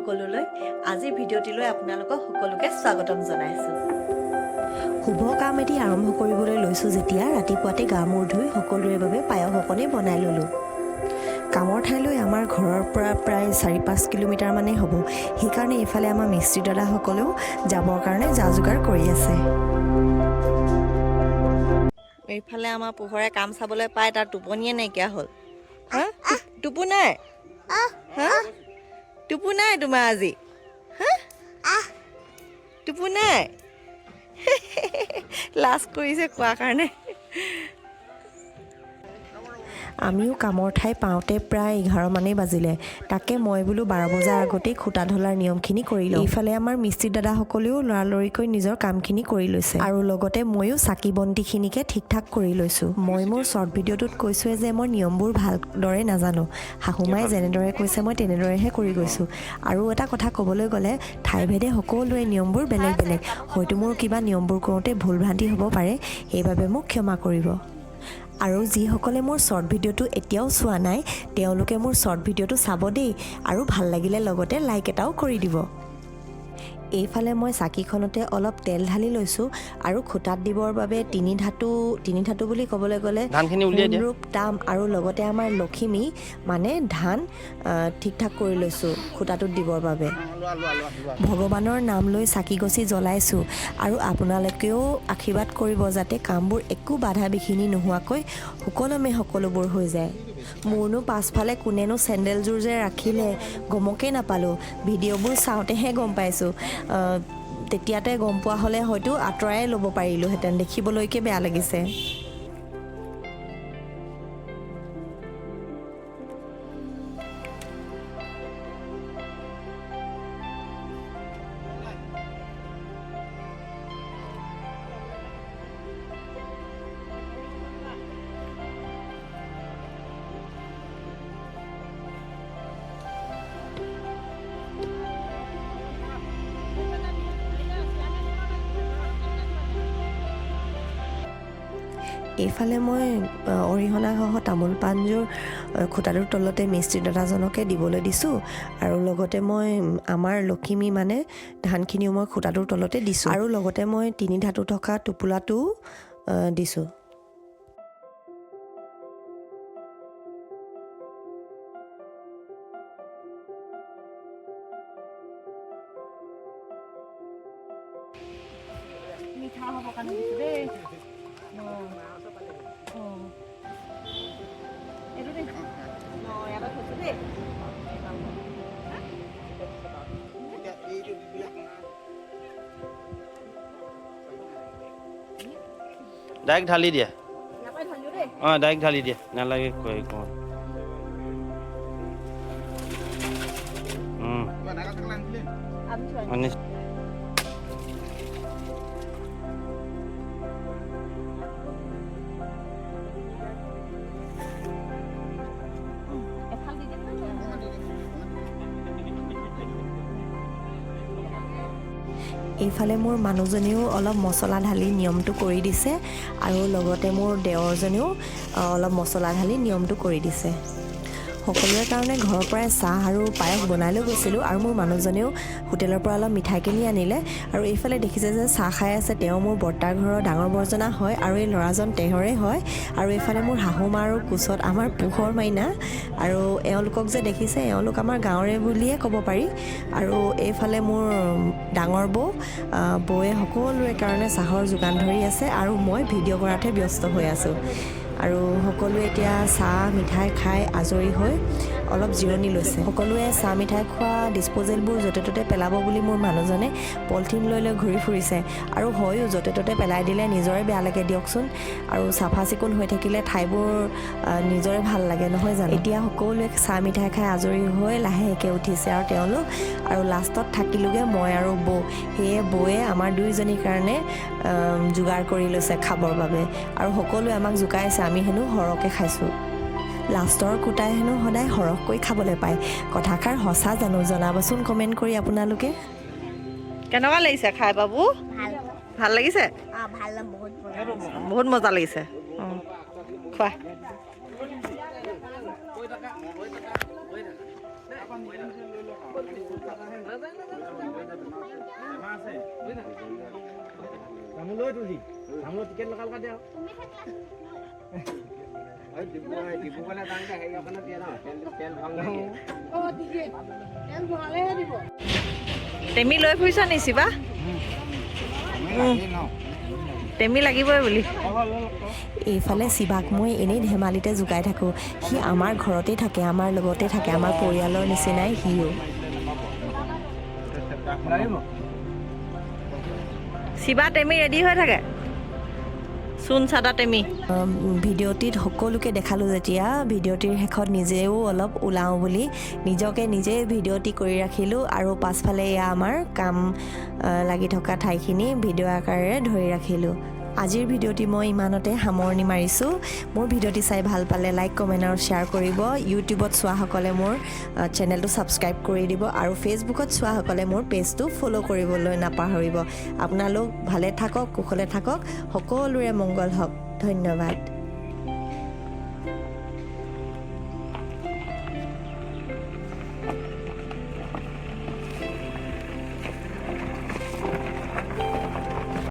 সকলোলৈ। আজিৰ ভিডিঅ'টিলৈ আপোনালোকক সকলোকে স্বাগতম জনাইছোঁ। শুভ কাম এটি আৰম্ভ কৰিবলৈ লৈছোঁ যেতিয়া ৰাতিপুৱাতে গা মূৰ ধুই সকলোৰে বাবে পায়স অকণেই বনাই ল'লোঁ। কামৰ ঠাইলৈ আমাৰ ঘৰৰ পৰা প্ৰায় 4-5 কিলোমিটাৰ মানেই হ'ব। সেইকাৰণে এইফালে আমাৰ মিস্ত্ৰী দাদাসকলেও যাবৰ কাৰণে যা যোগাৰ কৰি আছে। এইফালে আমাৰ পোহৰে কাম চাবলৈ পাই তাৰ টোপনিয়ে নাইকিয়া হ'ল। হা টোপো নাই, হা টোপো নাই তোমাৰ আজি? হা টোপো নাই? লাজ কৰিছে কোৱাৰ কাৰণে। আমিও কামৰ ঠাই পাওঁতে প্ৰায় 11 মানেই বাজিলে। তাকে মই বোলো 12 বজাৰ আগতেই খুটা ঢলাৰ নিয়মখিনি কৰি লওঁ। এইফালে আমাৰ মিস্ত্ৰী দাদাসকলেও লৰালৰিকৈ নিজৰ কামখিনি কৰি লৈছে আৰু লগতে ময়ো চাকি বন্তিখিনিকে ঠিক ঠাক কৰি লৈছোঁ। মই মোৰ শ্বৰ্ট ভিডিঅ'টোত কৈছোঁৱে যে মই নিয়মবোৰ ভালদৰে নাজানো। শাহুমাই যেনেদৰে কৈছে, মই তেনেদৰেহে কৰি গৈছোঁ। আৰু এটা কথা ক'বলৈ গ'লে ঠাইভেদে সকলোৰে নিয়মবোৰ বেলেগ বেলেগ। হয়তো মোৰ কিবা নিয়মবোৰ কৰোঁতে ভুল ভ্ৰান্তি হ'ব পাৰে, সেইবাবে মোক ক্ষমা কৰিব। আৰু যিসকলে মোৰ শ্বৰ্ট ভিডিঅ'টো এতিয়াও চোৱা নাই, তেওঁলোকে মোৰ শ্বৰ্ট ভিডিঅ'টো চাব দেই আৰু ভাল লাগিলে লগতে লাইক এটাও কৰি দিব। এইফালে মই চাকিখনতে অলপ তেল ঢালি লৈছোঁ আৰু খুটাত দিবৰ বাবে তিনি ধাতু, তিনি ধাতু বুলি ক'বলৈ গ'লে ধানখিনি উলিয়াই দিয়া। সোণ, ৰূপ, তাম আৰু লগতে আমাৰ লখিমী মানে ধান ঠিক ঠাক কৰি লৈছোঁ খুটাটোত দিবৰ বাবে। ভগৱানৰ নাম লৈ চাকি গছি জ্বলাইছোঁ আৰু আপোনালোকেও আশীৰ্বাদ কৰিব যাতে কামবোৰ একো বাধা বিঘিনি নোহোৱাকৈ সুকলমে সকলোবোৰ হৈ যায়। মোৰনো পাছফালে কোনেনো চেণ্ডেলযোৰ যে ৰাখিলে গমকে নাপালোঁ। ভিডিঅ'বোৰ চাওঁতেহে গম পাইছোঁ। তেতিয়াতে গম পোৱা হ'লে হয়তো আঁতৰাই ল'ব পাৰিলোহেঁতেন। দেখিবলৈকে বেয়া লাগিছে। এইফালে মই অৰিহণাসহ তামোল পাণযোৰ খুটাটোৰ তলতে মিস্ত্ৰী দাদাজনকে দিবলৈ দিছোঁ আৰু লগতে মই আমাৰ লখিমী মানে ধানখিনিও মই খুটাটোৰ তলতে দিছোঁ আৰু লগতে মই তিনি ধাতু থকা টোপোলাটোও দিছোঁ। মিঠা হ'ব কাৰণে দিছোঁ দেই। অঁ, এইটো দেই। অঁ, ইয়াতে থৈছোঁ দেই। ডাইৰেক্ট ঢালি দিয়া। ইয়াৰ পৰাই ঢালিলোঁ দেই। অঁ, ডাইৰেক্ট ঢালি দিয়া, নালাগে কৈ কওঁ। আনিছোঁ। আনিছোঁ। এফাল দি দিম নে? এইফালে মোৰ মানুহজনেও অলপ মছলা ঢালি নিয়মটো কৰি দিছে আৰু লগতে মোৰ দেৱৰজনেও অলপ মছলা ঢালি নিয়মটো কৰি দিছে। সকলোৰে কাৰণে ঘৰৰ পৰাই চাহ আৰু পায়স বনাই লৈ গৈছিলোঁ আৰু মোৰ মানুহজনেও হোটেলৰ পৰা অলপ মিঠাই কিনি আনিলে। আৰু এইফালে দেখিছে যে চাহ খাই আছে, তেওঁ মোৰ বৰ্তাৰ ঘৰৰ ডাঙৰ বৰজনা হয় আৰু এই ল'ৰাজন তেওঁৰে হয়। আৰু এইফালে মোৰ শাহু মা আৰু কোচত আমাৰ পোহৰ মাইনা। আৰু এওঁলোকক যে দেখিছে, এওঁলোক আমাৰ গাঁৱৰে বুলিয়ে ক'ব পাৰি। আৰু এইফালে মোৰ ডাঙৰ বৌ, বৌয়ে সকলোৰে কাৰণে চাহৰ যোগান ধৰি আছে আৰু মই ভিডিঅ' কৰাতহে ব্যস্ত হৈ আছোঁ। আৰু সকলোৱে এতিয়া চাহ মিঠাই খাই আজৰি হৈ অলপ জিৰণি লৈছে। সকলোৱে চাহ মিঠাই খোৱা ডিছপ'জেলবোৰ য'তে ত'তে পেলাব বুলি মোৰ মানুহজনে পলিথিন লৈ লৈ ঘূৰি ফুৰিছে। আৰু হয়ো, য'তে ত'তে পেলাই দিলে নিজৰে বেয়া লাগে দিয়কচোন। আৰু চাফা চিকুণ হৈ থাকিলে ঠাইবোৰ নিজৰে ভাল লাগে, নহয় জানো? এতিয়া সকলোৱে চাহ মিঠাই খাই আজৰি হৈ লাহেকৈ উঠিছে আৰু তেওঁলোক আৰু লাষ্টত থাকিলোগৈ মই আৰু বৌ। সেয়ে বৌয়ে আমাৰ দুয়োজনীৰ কাৰণে যোগাৰ কৰি লৈছে খাবৰ বাবে আৰু সকলোৱে আমাক জোকাইছে, আমি হেনো সৰহকৈ খাইছোঁ। লাষ্টৰ কোটাই হেনো সদায় সৰহকৈ খাবলৈ পায়। কথাষাৰ সঁচা জানো, জনাবচোন কমেণ্ট কৰি আপোনালোকে। কেনেকুৱা লাগিছে খাই বাবু? ভাল। ভাল লাগিছে? অঁ, ভাল, বহুত মজা লাগিছে। বহুত মজা লাগিছে। অঁ, খোৱা। টেমি লৈ ফুৰিছা নি শিৱা? টেমি লাগিবই বুলি। এইফালে শিৱাক মই এনেই ধেমালিতে জোকাই থাকোঁ। সি আমাৰ ঘৰতেই থাকে, আমাৰ লগতে থাকে, আমাৰ পৰিয়ালৰ নিচিনাই সিও। শিৱা টেমি ৰেডি হৈ থাকে, চূণ চাদা টেমি। ভিডিঅ'টিত সকলোকে দেখালোঁ যেতিয়া, ভিডিঅ'টিৰ শেষত নিজেও অলপ ওলাওঁ বুলি নিজকে নিজেই ভিডিঅ'টি কৰি ৰাখিলোঁ আৰু পাছফালে এয়া আমাৰ কাম লাগি থকা ঠাইখিনি ভিডিঅ' আকাৰেৰে ধৰি ৰাখিলোঁ। আজিৰ ভিডিঅ'টি মই ইমানতে সামৰণি মাৰিছোঁ। মোৰ ভিডিঅ'টি চাই ভাল পালে লাইক, কমেণ্ট আৰু শ্বেয়াৰ কৰিব। ইউটিউবত চোৱাসকলে মোৰ চেনেলটো ছাবস্ক্ৰাইব কৰি দিব আৰু ফেচবুকত চোৱাসকলে মোৰ পেজটো ফ'ল' কৰিবলৈ নাপাহৰিব। আপোনালোক ভালে থাকক, কুশলে থাকক, সকলোৰে মংগল হওক। ধন্যবাদ।